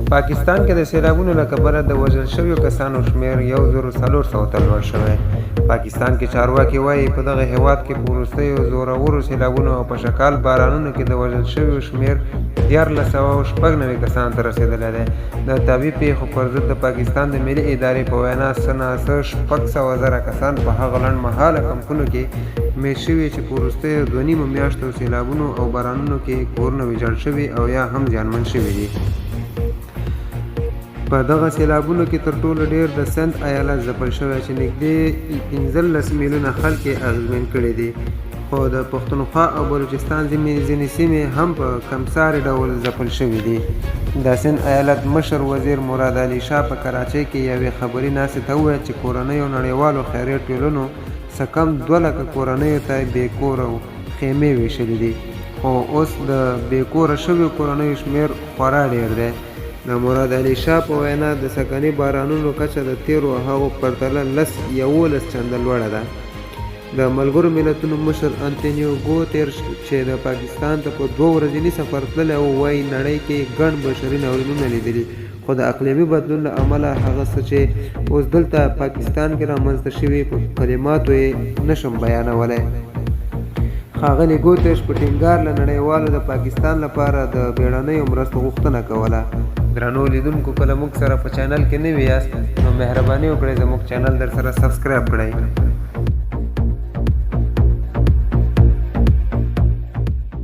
پاکستان کې د سیلابونو له کبله د وژل شویو کسانو شمېر 1400 ته لوړ شوی. پاکستان کې چارواکي وايي، په دغه هېواد کې په وروستیو زورورو سیلابونو او په شکال بارانونو کې د وژل شویو شمېر 1396 کسانو ته رسېدلی دی. د طبیعي پېښو پر ضد د پاکستان د ملي ادارې په وینا، څه نا څه 600 زره کسان په هغو لنډ مهاله کمپونو کې مېشت شوي چې په وروستیو 2.5 میاشتو سیلابونو او بارانونو کې کورونه ویجاړ شوي او یا هم زیانمن شوي دي. په دغه سیلابونو کې تر ټولو ډېر د سند ایالت ځپل شوی چې نږدې 15 میلیونه خلک یې اغېزمن کړي دي، خو د پښتونخوا او بلوچستان ځینې سیمې هم په کمساري ډول ځپل شوې دي. د سند ایالت مشر وزیر مراد علي شاه په کراچۍ کې یوې خبري ناستې ته وویل چې کورنیو نړیوالو خیریه ټولنو څه کم 2 لکه کورنیو ته بې کوره خیمې ویشلې دي، خو اوس د بې کوره شویو کورنیو شمېر خورا ډېر دی. د مراد علي شاه په وینا، د سږني بارانونو کچه د تېرو هغو پرتله 10، 11 چنده لوړه ده. د ملګرو ملتونو مشر انتونیو ګوتیرش چې د پاکستان ته په 2 ورځني سفر تللی و، وایي نړۍ کې ګڼ بشري ناورینونه لیدلي، خو د اقلیمي بدلون له امله هغه څه چې اوس دلته پاکستان کې رامنځته شوي، په کلماتو یې نشم بیانولی. ښاغلي ګوترش په ټینګار له نړیوالو د پاکستان لپاره د بیړنیو مرستو غوښتنه کوله. درنو لیدونکو، که له موږ سره په چینل کې نوي یاست نو مهرباني وکړئ، زموږ چینل در سره سبسکرایب کړئ.